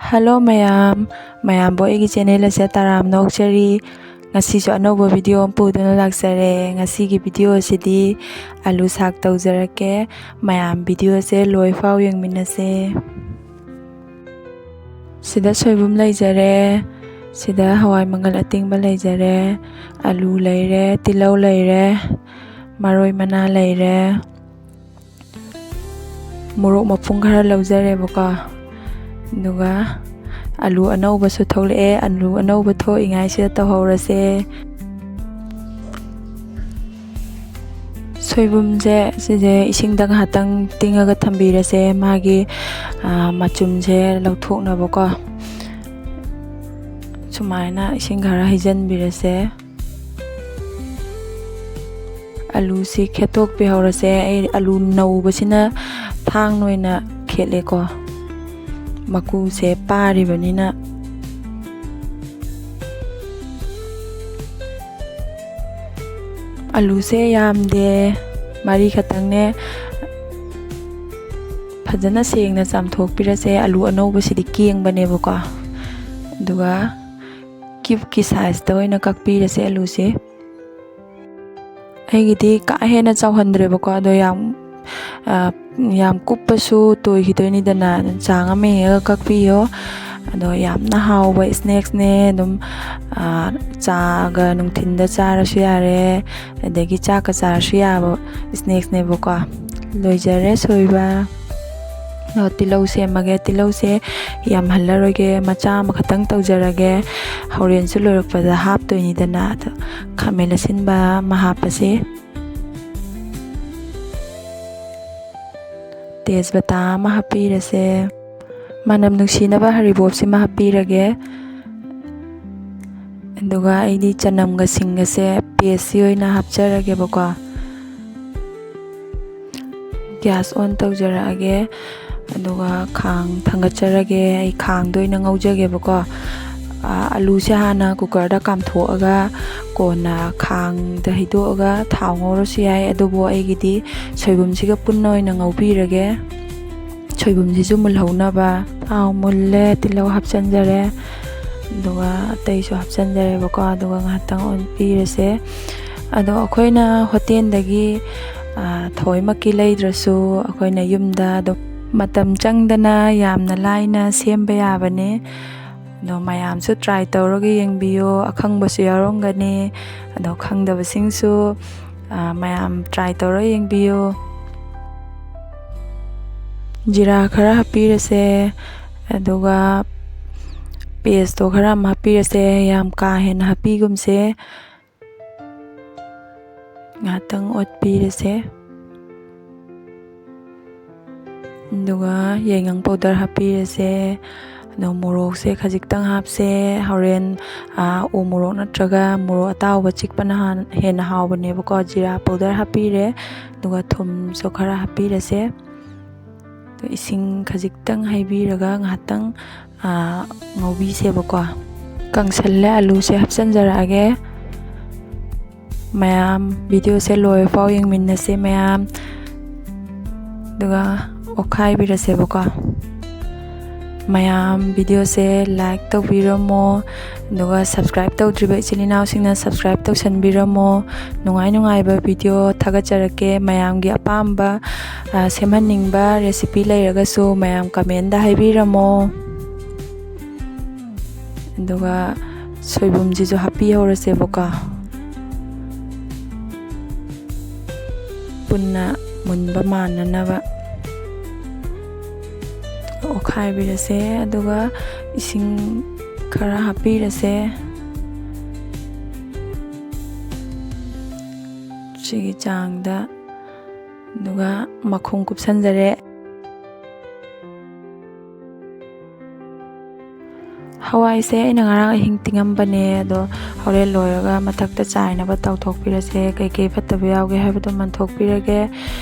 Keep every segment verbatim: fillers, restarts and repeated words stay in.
Hello ꯃꯌꯥꯝ, ꯃꯌꯥꯝꯕꯨ ꯑꯩꯒꯤ ꯆꯦꯅꯦꯜ ꯑꯁꯤꯗ ꯇꯔꯥꯝꯅ ꯑꯣꯛꯆꯔꯤ꯫ ꯉꯁꯤꯁꯨ ꯑꯅꯧꯕ ꯚꯤꯗꯤꯑꯣ ꯑꯃ ꯄꯨꯗꯨꯅ ꯂꯥꯛꯆꯔꯦ꯫ ꯉꯁꯤꯒꯤ ꯚꯤꯗꯤꯑꯣ ꯑꯁꯤꯗꯤ ꯑꯂꯨ ꯁꯥꯛ ꯇꯧꯖꯔꯛꯀꯦ꯫ ꯃꯌꯥꯝ ꯚꯤꯗꯤꯑꯣꯁꯦ ꯂꯣꯏꯐꯥꯎ ꯌꯦꯡꯃꯤꯟꯅꯁꯦ꯫ ꯁꯤꯗ ꯁꯣꯏꯕꯨꯝ ꯂꯩꯖꯔꯦ, ꯁꯤꯗ ꯍꯋꯥꯏ ꯃꯪꯒꯜ ꯑꯇꯤꯡꯕ ꯂꯩꯖꯔꯦ, ꯑꯂꯨ ꯂꯩꯔꯦ, ꯇꯤꯜꯍꯧ ꯂꯩꯔꯦ, ꯃꯔꯣꯏ ꯃꯅꯥ ꯂꯩꯔꯦ, ꯃꯣꯔꯣꯛ ꯃꯄꯨꯝ ꯈꯔ ꯂꯧꯖꯔꯦꯕꯀꯣ꯫ ꯑꯗꯨꯒ ꯑꯂꯨ ꯑꯅꯧꯕꯁꯨ ꯊꯣꯛꯂꯛꯑꯦ꯫ ꯑꯂꯨ ꯑꯅꯧꯕ ꯊꯣꯛꯏꯉꯥꯏꯁꯤꯗ ꯇꯧꯍꯧꯔꯁꯦ꯫ ꯁꯣꯏꯕꯨꯝꯁꯦ ꯁꯤꯁꯦ ꯏꯁꯤꯡꯗ ꯉꯥꯏꯍꯥꯛꯇꯪ ꯇꯤꯡꯉꯒ ꯊꯝꯕꯤꯔꯁꯦ, ꯃꯥꯒꯤ, ꯑ, ꯃꯆꯨꯝꯁꯦ ꯂꯧꯊꯣꯛꯅꯕꯀꯣ꯫ ꯁꯨꯃꯥꯏꯅ ꯏꯁꯤꯡ ꯈꯔ ꯍꯩꯖꯤꯟꯕꯤꯔꯁꯦ꯫ ꯑꯂꯨꯁꯤ ꯈꯦꯠꯇꯣꯛꯄꯤꯍꯧꯔꯁꯦ꯫ ꯑꯩ ꯑꯂꯨ ꯅꯧꯕꯁꯤꯅ ꯊꯥꯡꯅ ꯑꯣꯏꯅ ꯈꯦꯠꯂꯦꯀꯣ, ꯃꯀꯨꯁꯦ ꯄꯥꯔꯤꯕꯅꯤꯅ꯫ ꯑꯂꯨꯁꯦ ꯌꯥꯝꯗꯦ, ꯃꯔꯤ ꯈꯛꯇꯪꯅꯦ꯫ ꯐꯖꯅ ꯁꯦꯡꯅ ꯆꯥꯝꯊꯣꯛꯄꯤꯔꯁꯦ꯫ ꯑꯂꯨ ꯑꯅꯧꯕꯁꯤꯗꯤ ꯀꯦꯡꯕꯅꯦꯕꯀꯣ꯫ ꯑꯗꯨꯒ ꯀ꯭ꯌꯨꯞꯀꯤ ꯁꯥꯏꯖꯇ ꯑꯣꯏꯅ ꯀꯛꯄꯤꯔꯁꯦ ꯑꯂꯨꯁꯦ꯫ ꯑꯩꯒꯤꯗꯤ ꯀꯥ ꯍꯦꯟꯅ ꯆꯥꯎꯍꯟꯗ꯭ꯔꯦꯕꯀꯣ, ꯑꯗꯣ ꯌꯥꯝ, ꯑ, ꯌꯥꯝ ꯀꯨꯞꯄꯁꯨ ꯇꯣꯏꯈꯤꯗꯣꯏꯅꯤꯗꯅ, ꯆꯥꯡ ꯑꯃ ꯌꯦꯡꯉꯒ ꯀꯛꯄꯤꯌꯣ꯫ ꯑꯗꯣ ꯌꯥꯝꯅ ꯍꯥꯎꯕ ꯁ꯭ꯅꯦꯛꯁꯅꯦ꯫ ꯑꯗꯨꯝ, ꯑ, ꯆꯥꯒ ꯅꯨꯡꯊꯤꯟꯗ ꯆꯥꯔꯁꯨ ꯌꯥꯔꯦ, ꯑꯗꯒꯤ ꯆꯥꯛꯀ ꯆꯥꯔꯁꯨ ꯌꯥꯕ ꯁ꯭ꯅꯦꯛꯁꯅꯦꯕꯀꯣ꯫ ꯂꯣꯏꯖꯔꯦ ꯁꯣꯏꯕ꯫ ꯑꯗꯣ ꯇꯤꯜꯍꯧ ꯁꯦꯝꯃꯒꯦ꯫ ꯇꯤꯜꯍꯧꯁꯦ ꯌꯥꯝꯍꯜꯂꯔꯣꯏꯒꯦ, ꯃꯆꯥ ꯑꯃꯈꯛꯇꯪ ꯇꯧꯖꯔꯒꯦ꯫ ꯍꯣꯔꯦꯟꯁꯨ ꯂꯣꯏꯔꯛꯄꯗ ꯍꯥꯞꯇꯣꯏꯅꯤꯗꯅ꯫ ꯑꯗꯣ ꯈꯥꯃꯦꯟ ꯑꯁꯤꯟꯕ ꯑꯃ ꯍꯥꯞꯄꯁꯦ꯫ ꯇꯦꯖꯄꯇꯥ ꯑꯃ ꯍꯥꯞꯄꯤꯔꯁꯦ꯫ ꯃꯅꯝ ꯅꯨꯡꯁꯤꯅꯕ ꯍꯔꯤꯕꯣꯞꯁꯤꯃ ꯍꯥꯞꯄꯤꯔꯒꯦ꯫ ꯑꯗꯨꯒ ꯑꯩꯗꯤ ꯆꯅꯝꯒ ꯁꯤꯡꯒꯁꯦ ꯄꯦꯁꯁꯤ ꯑꯣꯏꯅ ꯍꯥꯞꯆꯔꯒꯦꯕꯀꯣ꯫ ꯒ꯭ꯌꯥꯁ ꯑꯣꯟ ꯇꯧꯖꯔꯛꯑꯒꯦ꯫ ꯑꯗꯨꯒ ꯈꯥꯡ ꯊꯥꯡꯒꯠꯆꯔꯒꯦ꯫ ꯑꯩ ꯈꯥꯡꯗ ꯑꯣꯏꯅ ꯉꯧꯖꯒꯦꯕꯀꯣ꯫ ꯑꯥ, ꯑꯂꯨꯁꯦ ꯍꯥꯟꯅ ꯀꯨꯀꯔꯗ ꯀꯥꯝꯊꯣꯛꯑꯒ ꯀꯣꯟꯅ ꯈꯥꯡꯗ ꯍꯩꯗꯣꯛꯑꯒ ꯊꯥꯎ ꯉꯧꯔꯁꯨ ꯌꯥꯏ, ꯑꯗꯨꯕꯨ ꯑꯩꯒꯤꯗꯤ ꯁꯣꯏꯕꯨꯝꯁꯤꯒ ꯄꯨꯟꯅ ꯑꯣꯏꯅ ꯉꯧꯕꯤꯔꯒꯦ꯫ ꯁꯣꯏꯕꯨꯝꯁꯤꯁꯨ ꯃꯨꯜꯍꯧꯅꯕ ꯊꯥꯎ ꯃꯨꯜꯂꯦ, ꯇꯤꯜꯍꯧ ꯍꯥꯞꯆꯤꯟꯖꯔꯦ, ꯑꯗꯨꯒ ꯑꯇꯩꯁꯨ ꯍꯥꯞꯆꯤꯟꯖꯔꯦꯕꯀꯣ꯫ ꯑꯗꯨꯒ ꯉꯥꯏꯍꯥꯛꯇꯪ ꯑꯣꯠꯄꯤꯔꯁꯦ꯫ ꯑꯗꯣ ꯑꯩꯈꯣꯏꯅ ꯍꯣꯇꯦꯜꯗꯒꯤ, ꯑ, ꯊꯑꯣꯏꯃꯛꯀꯤ ꯂꯩꯗ꯭ꯔꯁꯨ, ꯑꯩꯈꯣꯏꯅ ꯌꯨꯝꯗ ꯑꯗꯨꯝ ꯃꯇꯝ ꯆꯪꯗꯅ ꯌꯥꯝꯅ ꯂꯥꯏꯅ ꯁꯦꯝꯕ ꯌꯥꯕꯅꯦ꯫ ꯑꯗꯣ ꯃꯌꯥꯝꯁꯨ try ꯇꯧꯔꯒ ꯌꯦꯡꯕꯤꯌꯣ, ꯑꯈꯪꯕꯁꯨ ꯌꯥꯎꯔꯝꯒꯅꯤ꯫ ꯑꯗꯣ ꯈꯪꯗꯕꯁꯤꯡꯁꯨ, ꯑ, ꯃꯌꯥꯝ try ꯇꯧꯔꯒ ꯌꯦꯡꯕꯤꯌꯣ꯫ ꯖꯤꯔꯥ ꯈꯔ ꯍꯥꯞꯄꯤꯔꯁꯦ, ꯑꯗꯨꯒ paste ꯇꯣ ꯈꯔ ꯑꯃ ꯍꯥꯞꯄꯤꯔꯁꯦ, ꯌꯥꯝ ꯀꯥ ꯍꯦꯟꯅ ꯍꯥꯞꯄꯤꯒꯨꯝꯁꯦ꯫ ꯉꯥꯏꯍꯥꯛꯇꯪ ꯑꯣꯠꯄꯤꯔꯁꯦ꯫ ꯑꯗꯨꯒ ꯌꯥꯏꯉꯪ powder ꯍꯥꯞꯄꯤꯔꯁꯦ꯫ ꯑꯗꯣ ꯃꯣꯔꯣꯛꯁꯦ ꯈꯖꯤꯛꯇꯪ ꯍꯥꯞꯁꯦ꯫ ꯍꯣꯔꯦꯟ, ꯑꯥ, ꯎ ꯃꯣꯔꯣꯛ ꯅꯠꯇ꯭ꯔꯒ ꯃꯣꯔꯣꯛ ꯑꯇꯥꯎꯕ ꯆꯤꯛꯄꯅ ꯍꯥꯟ-, ꯍꯦꯟꯅ ꯍꯥꯎꯕꯅꯦꯕꯀꯣ꯫ ꯖꯤꯔꯥ powder ꯍꯥꯞꯄꯤꯔꯦ꯫ ꯑꯗꯨꯒ ꯊꯨꯝꯁꯨ ꯈꯔ ꯍꯥꯞꯄꯤꯔꯁꯦ꯫ ꯑꯗꯣ ꯏꯁꯤꯡ ꯈꯖꯤꯛꯇꯪ ꯍꯩꯕꯤꯔꯒ ꯉꯥꯏꯍꯥꯛꯇꯪ, ꯑꯥ, ꯉꯧꯕꯤꯁꯦꯕꯀꯣ꯫ ꯀꯪꯁꯜꯂꯦ, ꯑꯂꯨꯁꯦ ꯍꯥꯞꯆꯤꯟꯖꯔꯛꯑꯒꯦ꯫ ꯃꯌꯥꯝ video ꯁꯦ ꯂꯣꯏꯕ ꯐꯥꯎ ꯌꯦꯡꯃꯤꯟꯅꯁꯦ ꯃꯌꯥꯝ꯫ ꯑꯗꯨꯒ ꯑꯣꯠꯈꯥꯏꯕꯤꯔꯁꯦꯕꯀꯣ꯫ ꯃꯌꯥꯝ video ꯁꯦ like ꯇꯧꯕꯤꯔꯝꯃꯣ, ꯑꯗꯨꯒ subscribe ꯇꯧꯗ꯭ꯔꯤꯕ ꯏꯆꯤꯜ ꯏꯅꯥꯎꯁꯤꯡꯅ subscribe ꯇꯧꯁꯟꯕꯤꯔꯝꯃꯣ꯫ ꯅꯨꯡꯉꯥꯏ ꯅꯨꯡꯉꯥꯏꯕ video ꯊꯥꯒꯠꯆꯔꯛꯀꯦ꯫ ꯃꯌꯥꯝꯒꯤ ꯑꯄꯥꯝꯕ, ꯑ, ꯁꯦꯝꯍꯟꯅꯤꯡꯕ recipe ꯂꯩꯔꯒꯁꯨ ꯃꯌꯥꯝ comment ꯇ ꯍꯥꯏꯕꯤꯔꯝꯃꯣ꯫ ꯑꯗꯨꯒ ꯁꯣꯏꯕꯨꯝꯁꯤꯁꯨ ꯍꯥꯞꯄꯤꯍꯧꯔꯁꯦꯕꯀꯣ, ꯄꯨꯟꯅ ꯃꯨꯟꯕ ꯃꯥꯟꯅꯅꯕ ꯑꯣꯠꯈꯥꯏꯕꯤꯔꯁꯦ꯫ ꯑꯗꯨꯒ ꯏꯁꯤꯡ ꯈꯔ ꯍꯥꯞꯄꯤꯔꯁꯦ, ꯁꯤꯒꯤ ꯆꯥꯡꯗ꯫ ꯑꯗꯨꯒ ꯃꯈꯨꯝ ꯀꯨꯞꯁꯟꯖꯔꯦ꯫ ꯍꯋꯥꯏꯁꯦ ꯑꯩꯅ ꯉꯔꯥꯡ ꯑꯍꯤꯡ ꯇꯤꯡꯉꯝꯕꯅꯦ, ꯑꯗꯣ ꯍꯣꯔꯦꯟ ꯂꯣꯏꯔꯒ ꯃꯊꯛꯇ ꯆꯥꯏꯅꯕ ꯇꯧꯊꯣꯛꯄꯤꯔꯁꯦ꯫ ꯀꯩꯀꯩ ꯐꯠꯇꯕ ꯌꯥꯎꯒꯦ ꯍꯥꯏꯕꯗꯣ ꯃꯟꯊꯣꯛꯄꯤꯔꯒꯦ꯫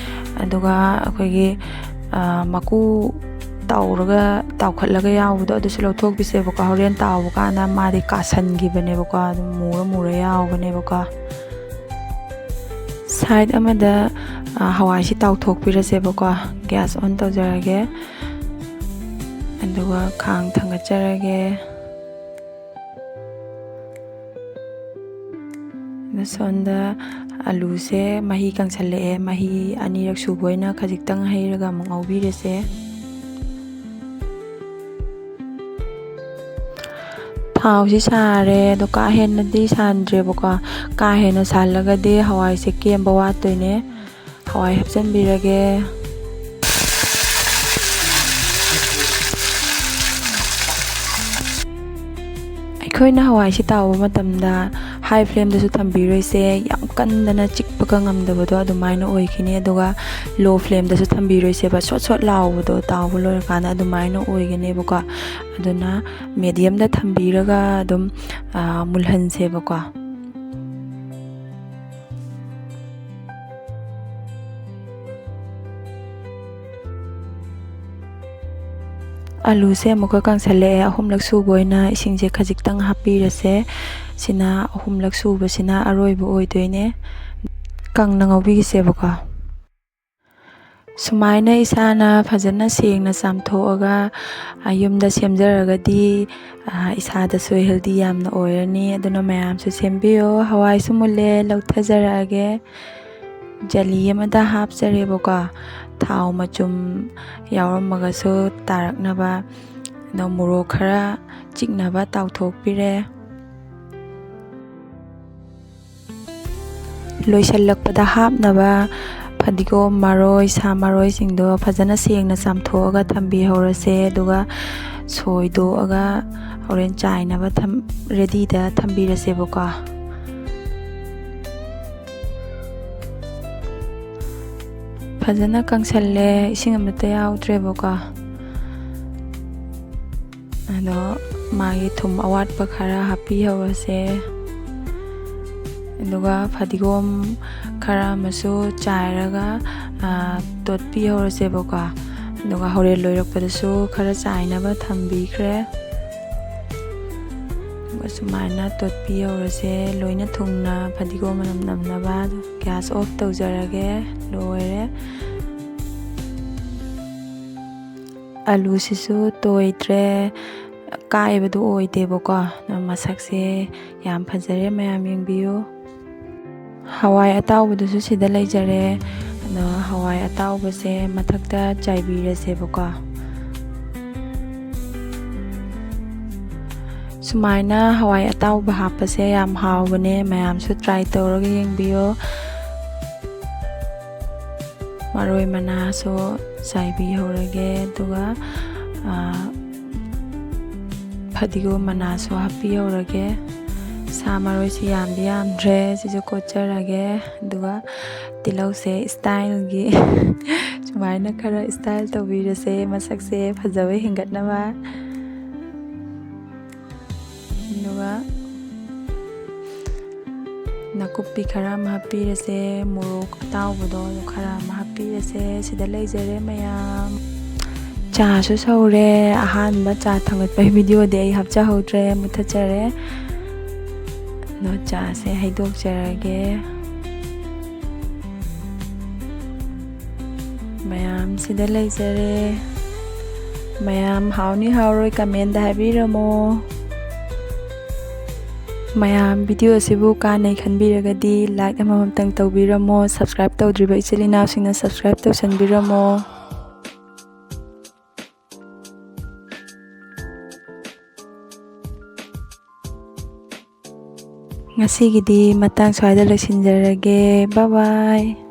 ꯑꯗꯨꯒ ꯑꯩꯈꯣꯏꯒꯤ, ꯑ, ꯃꯀꯨ ꯇꯧꯔꯒ, ꯇꯥꯎꯈꯠꯂꯒ ꯌꯥꯎꯕꯗꯣ, ꯑꯗꯨꯁꯨ ꯂꯧꯊꯣꯛꯄꯤꯁꯦꯕꯀꯣ꯫ ꯍꯣꯔꯦꯟ ꯇꯥꯎꯕ ꯀꯥꯟꯗ ꯃꯥꯗꯤ ꯀꯥꯁꯟꯈꯤꯕꯅꯦꯕꯀꯣ, ꯑꯗꯨꯝ ꯃꯨꯔ ꯃꯨꯔ ꯌꯥꯎꯕꯅꯦꯕꯀꯣ꯫ ꯁꯥ ꯁꯥꯏꯠ ꯑꯃꯗ, ꯑ, ꯍꯋꯥꯏꯁꯤ ꯇꯥꯎꯊꯣꯛꯄꯤꯔꯁꯦꯕꯀꯣ꯫ ꯒ꯭ꯌꯥꯁ ꯑꯣꯟ ꯇꯧꯖꯔꯒꯦ꯫ ꯑꯗꯨꯒ ꯈꯥꯡ ꯊꯥꯡꯒꯠꯆꯔꯒꯦ꯫ ꯑꯗ ꯁꯣꯝꯗ ꯑꯂꯨꯁꯦ ꯃꯍꯤ ꯀꯪꯁꯜꯂꯛꯑꯦ꯫ ꯃꯍꯤ ꯑꯅꯤꯔꯛ ꯁꯨꯕ ꯑꯣꯏꯅ ꯈꯖꯤꯛꯇꯪ ꯍꯩꯔꯒ ꯑꯃꯨꯛ ꯉꯧꯕꯤꯔꯁꯦ꯫ ꯊꯥꯎꯁꯤ ꯁꯥꯔꯦ, ꯑꯗꯣ ꯀꯥ ꯍꯦꯟꯅꯗꯤ ꯁꯥꯍꯟꯗ꯭ꯔꯦꯕꯀꯣ꯫ ꯀꯥ ꯍꯦꯟꯅ ꯁꯥꯍꯜꯂꯒꯗꯤ ꯍꯋꯥꯏꯁꯦ ꯀꯦꯝꯕ ꯋꯥꯠꯇꯣꯏꯅꯦ꯫ ꯍꯋꯥꯏ ꯍꯥꯞꯆꯤꯟꯕꯤꯔꯒꯦ꯫ ꯑꯩꯈꯣꯏꯅ ꯍꯋꯥꯏꯁꯤ ꯇꯥꯎꯕ ꯃꯇꯝꯗ ꯍꯥꯏ ꯐ꯭ꯂꯦꯝꯗꯁꯨ ꯊꯝꯕꯤꯔꯣꯏꯁꯦ, ꯌꯥꯝ ꯀꯟꯗꯅ ꯆꯤꯛꯄꯒ ꯉꯝꯗꯕꯗꯣ ꯑꯗꯨꯃꯥꯏꯅ ꯑꯣꯏꯈꯤꯅꯤ꯫ ꯑꯗꯨꯒ ꯂꯣ ꯐ꯭ꯂꯦꯝꯗꯁꯨ ꯊꯝꯕꯤꯔꯣꯏꯁꯦꯕ, ꯁꯣꯠ ꯁꯣꯠ ꯂꯥꯎꯕꯗꯣ ꯇꯥꯎꯕ ꯂꯣꯏꯔꯀꯥꯟꯗ ꯑꯗꯨꯃꯥꯏꯅ ꯑꯣꯏꯒꯅꯦꯕꯀꯣ꯫ ꯑꯗꯨꯅ ꯃꯦꯗꯤꯌꯝꯗ ꯊꯝꯕꯤꯔꯒ ꯑꯗꯨꯝ, ꯑ, ꯃꯨꯜꯍꯟꯁꯦꯕꯀꯣ꯫ ꯑꯂꯨꯁꯦ ꯑꯃꯨꯛꯀ ꯀꯪꯁꯜꯂꯛꯑꯦ꯫ ꯑꯍꯨꯝꯂꯛ ꯁꯨꯕ ꯑꯣꯏꯅ ꯏꯁꯤꯡꯁꯦ ꯈꯖꯤꯛꯇꯪ ꯍꯥꯞꯄꯤꯔꯁꯦ꯫ ꯁꯤꯅ ꯑꯍꯨꯝꯂꯛ ꯁꯨꯕꯁꯤꯅ ꯑꯔꯣꯏꯕ ꯑꯣꯏꯗꯣꯏꯅꯦ꯫ ꯀꯪꯅ ꯉꯧꯕꯤꯒꯤꯁꯦꯕꯀꯣ꯫ ꯁꯨꯃꯥꯏꯅ ꯏꯁꯥꯅ ꯐꯖꯅ ꯁꯦꯡꯅ ꯆꯥꯝꯊꯣꯛꯑꯒ, ꯑ, ꯌꯨꯝꯗ ꯁꯦꯝꯖꯔꯒꯗꯤ, ꯑ, ꯏꯁꯥꯗꯁꯨ ꯍꯦꯜꯗꯤ ꯌꯥꯝꯅ ꯑꯣꯏꯔꯅꯤ꯫ ꯑꯗꯨꯅ ꯃꯌꯥꯝꯁꯨ ꯁꯦꯝꯕꯤꯌꯣ꯫ ꯍꯋꯥꯏꯁꯨ ꯃꯨꯜꯂꯦ, ꯂꯧꯊꯖꯔꯛꯑꯒꯦ꯫ ꯖꯂꯤ ꯑꯃꯗ ꯍꯥꯞꯆꯔꯦꯕꯀꯣ꯫ ꯊꯥꯎ ꯃꯆꯨꯝ ꯌꯥꯎꯔꯝꯃꯒꯁꯨ ꯇꯥꯔꯛꯅꯕ꯫ ꯑꯗꯣ ꯃꯣꯔꯣꯛ ꯈꯔ ꯆꯤꯛꯅꯕ ꯇꯥꯎꯊꯣꯛꯄꯤꯔꯦ꯫ ꯂꯣꯏꯁꯤꯜꯂꯛꯄꯗ ꯍꯥꯞꯅꯕ ꯐꯗꯤꯒꯣꯝ, ꯃꯔꯣꯏ, ꯁꯥ ꯃꯔꯣꯏꯁꯤꯡꯗꯣ ꯐꯖꯅ ꯁꯦꯡꯅ ꯆꯥꯝꯊꯣꯛꯑꯒ ꯊꯝꯕꯤꯍꯧꯔꯁꯦ꯫ ꯑꯗꯨꯒ ꯁꯣꯏꯗꯣꯛꯑꯒ ꯍꯣꯔꯦꯟ ꯆꯥꯏꯅꯕ ꯊꯝ-, ꯔꯦꯗꯤꯗ ꯊꯝꯕꯤꯔꯁꯦꯕꯀꯣ꯫ ꯐꯖꯅ ꯀꯪꯁꯜꯂꯦ, ꯏꯁꯤꯡ ꯑꯃꯠꯇ ꯌꯥꯎꯗ꯭ꯔꯦꯕꯀꯣ꯫ ꯑꯗꯣ ꯃꯥꯒꯤ ꯊꯨꯝ ꯑꯋꯥꯠꯄ ꯈꯔ ꯍꯥꯞꯄꯤꯍꯧꯔꯁꯦ꯫ ꯑꯗꯨꯒ ꯐꯗꯤꯒꯣꯝ ꯈꯔ ꯑꯃꯁꯨ ꯆꯥꯏꯔꯒ, ꯑ, ꯇꯣꯠꯄꯤꯍꯧꯔꯁꯦꯕꯀꯣ꯫ ꯑꯗꯨꯒ ꯍꯣꯔꯦꯟ ꯂꯣꯏꯔꯛꯄꯗꯁꯨ ꯈꯔ ꯆꯥꯏꯅꯕ ꯊꯝꯕꯤꯈ꯭ꯔꯦ꯫ ꯑꯗꯨꯒ ꯁꯨꯃꯥꯏꯅ ꯇꯣꯠꯄꯤꯍꯧꯔꯁꯦ, ꯂꯣꯏꯅ ꯊꯨꯡꯅ ꯐꯗꯤꯒꯣꯝ ꯃꯅꯝ ꯅꯝꯅꯕ꯫ ꯒ꯭ꯌꯥꯁ ꯑꯣꯐ ꯇꯧꯖꯔꯒꯦ꯫ ꯂꯣꯏꯔꯦ꯫ ꯑꯂꯨꯁꯤꯁꯨ ꯇꯣꯏꯗ꯭ꯔꯦ, ꯀꯥꯏꯕꯗꯨ ꯑꯣꯏꯗꯦꯕꯀꯣ꯫ ꯑꯗꯣ ꯃꯁꯛꯁꯦ ꯌꯥꯝ ꯐꯖꯔꯦ, ꯃꯌꯥꯝ ꯌꯦꯡꯕꯤꯌꯨ꯫ ꯍꯋꯥꯏ ꯑꯇꯥꯎꯕꯗꯨꯁꯨ ꯁꯤꯗ ꯂꯩꯖꯔꯦ꯫ ꯑꯗꯣ ꯍꯋꯥꯏ ꯑꯇꯥꯎꯕꯁꯦ ꯃꯊꯛꯇ ꯆꯥꯏꯕꯤꯔꯁꯦꯕꯀꯣ꯫ ꯁꯨꯃꯥꯏꯅ ꯍꯋꯥꯏ ꯑꯇꯥꯎꯕ ꯍꯥꯞꯄꯁꯦ ꯌꯥꯝ ꯍꯥꯎꯕꯅꯦ, ꯃꯌꯥꯝꯁꯨ try ꯇꯧꯔꯒ ꯌꯦꯡꯕꯤꯌꯣ꯫ ꯃꯔꯣꯏ ꯃꯅꯥꯁꯨ ꯆꯥꯏꯕꯤꯍꯧꯔꯒꯦ, ꯑꯗꯨꯒ, ꯑ, ꯐꯗꯤꯒꯣꯝ ꯃꯅꯥꯁꯨ ꯍꯥꯞꯄꯤꯍꯧꯔꯒꯦ꯫ ꯁꯥ ꯃꯔꯣꯏꯁꯤ ꯌꯥꯝꯗꯤ ꯌꯥꯝꯗ꯭ꯔꯦ, ꯁꯤꯁꯨ ꯀꯣꯠꯆꯔꯒꯦ꯫ ꯑꯗꯨꯒ ꯇꯤꯜꯍꯧꯁꯦ styleꯒꯤ ꯁꯨꯃꯥꯏꯅ ꯈꯔ style ꯇꯧꯕꯤꯔꯁꯦ, ꯃꯁꯛꯁꯦ ꯐꯖꯕ ꯍꯦꯟꯒꯠꯅꯕ꯫ ꯑꯗꯨꯒ ꯅꯥꯀꯨꯞꯄꯤ ꯈꯔ ꯑꯃ ꯍꯥꯞꯄꯤꯔꯁꯦ, ꯃꯣꯔꯣꯛ ꯑꯇꯥꯎꯕꯗꯣ ꯑꯗꯨ ꯈꯔ ꯑꯃ ꯍꯥꯞꯄꯤꯔꯁꯦ꯫ ꯁꯤꯗ ꯂꯩꯖꯔꯦ ꯃꯌꯥꯝ꯫ ꯆꯥꯁꯨ ꯁꯧꯔꯦ꯫ ꯑꯍꯥꯟꯕ ꯆꯥ ꯊꯥꯡꯒꯠꯄꯒꯤ videoꯗꯤ ꯑꯩ ꯍꯥꯞꯆꯍꯧꯗ꯭ꯔꯦ, ꯃꯨꯊꯠꯆꯔꯦ꯫ ꯑꯗꯣ ꯆꯥꯁꯦ ꯍꯩꯗꯣꯛꯆꯔꯒꯦ꯫ ꯃꯌꯥꯝ ꯁꯤꯗ ꯂꯩꯖꯔꯦ꯫ ꯃꯌꯥꯝ ꯍꯥꯎꯅꯤ ꯍꯥꯎꯔꯣꯏ commentꯗ ꯍꯥꯏꯕꯤꯔꯝꯃꯣ꯫ ꯃꯌꯥꯝ video ꯑꯁꯤꯕꯨ ꯀꯥꯟꯅꯩ ꯈꯟꯕꯤꯔꯒꯗꯤ like ꯑꯃꯃꯝꯇꯪ ꯇꯧꯕꯤꯔꯝꯃꯣ꯫ Subscribe ꯇꯧꯗ꯭ꯔꯤꯕ ꯏꯆꯤꯜ ꯏꯅꯥꯎꯁꯤꯡꯅ subscribe ꯇꯧꯁꯟꯕꯤꯔꯝꯃꯣ꯫ ꯉꯁꯤꯒꯤꯗꯤ ꯃꯇꯥꯡ ꯁ꯭ꯋꯥꯏꯗ ꯂꯣꯏꯁꯤꯟꯖꯔꯒꯦ꯫ Bye bye꯫